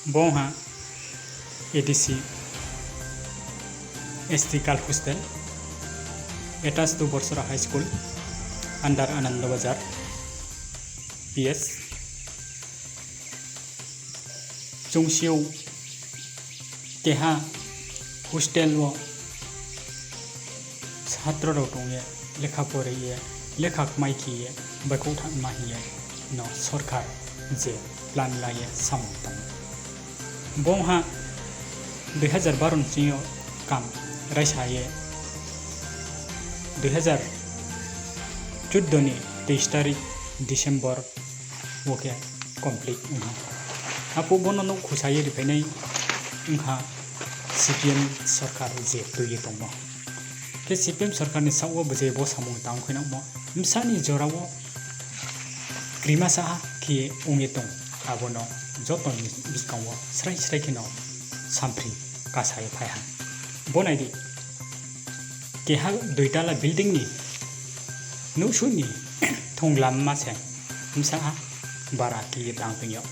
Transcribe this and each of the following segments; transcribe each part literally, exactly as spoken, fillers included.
Bo ong ha A D C S T Girls Hostel, attached to Borsora High School, under Anando Bazar, P S. Chung si ou, keha hostel wo satro rao tong ye, lekha pore ye, lekha kmai khe ye, baihkhouh thanngma hing ye no sorkar je plan la ye samung tang. Bo ong ha dui hazar baro ni ching yo kam raisa ye, dui hazar chuddo ni teis tarik December wo khe complete ong ha. Aphuh bo no nouh khusa ye riphai nai ong ha C P M sorkar je tui ye tongmo. Khe C P M sorkar ni saoh wo bo je bo samung tang khuinangmo, bsa ni jora wo krima sa ha khe ong ye tong, abo no joto ni buskang wo srai srai khe no samphri kasa ye phai ha. Bo nai di, keha dui tala building ni nouhsuh ni thongla mma se bsa ha bara khe ye tang tong yag.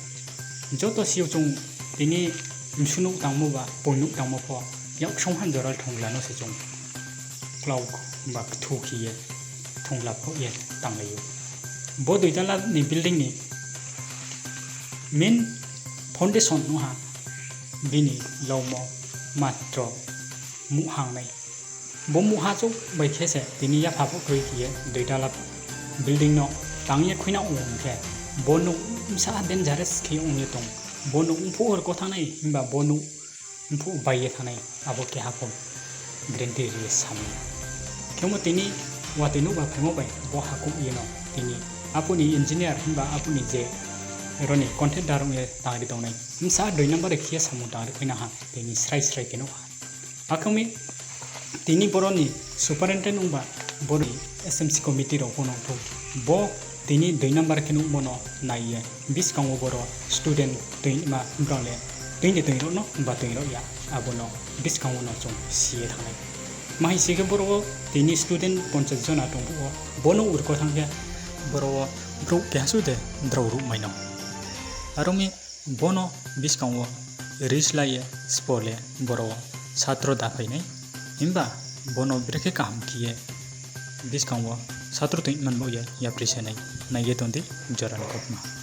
Joto si ou chung tini msu nouh tangmo ba poing nouh tangmo pho, yaksong han jora thongla no se chung klau ba kthu khe ye thongla phoh ye tanglai ou. Bo dui tala ni building ni main foundation ong ha, bini laumo matro muhha nai. Bo muhha chouh bai khe se tini yapha pho kroi khe ye dui tala building no tang ye khuinang ong khe, bo nouh bsa dangerous khe ong ye tong. Bo nouh mphuh rko thanng nai, himba bo nouh mphuh bai ye thanng nai, abo keha pho guarantee ri ye sa mi. Khemo tini watoi nouh ba phaimo bai bo hakuh ye no tini aphuh ni engineer himba aphuh ni je ro ni contractor ong ye tangri tongnai bsa dui number khe ye samung tangri khuinang ha, tini srai srai khe nuh ha. Akhe mi tini boro ni superintendent ongba boro ni S M C committee rao pho nongthou. Bo tini dui number khe nuhmo no nai ye buskang wo boro student toingma brang le toing de toing rao no ba toing rao ya, abo no buskang wo no chung si ye thanng nai. Mahing si khe boro wo tini student ponchas jona tong phuh wo, bo no urko thanng khe boro wo brouh keha suh de drao ruhmai no. Aro mi bo no buskang wo rislai ye spo le boro wo satro da phai nai. Himba bo no brekhe kaham khe ye buskang wo satro toing man bo ye yapri se nai, nai ye tong di jora ni kautma.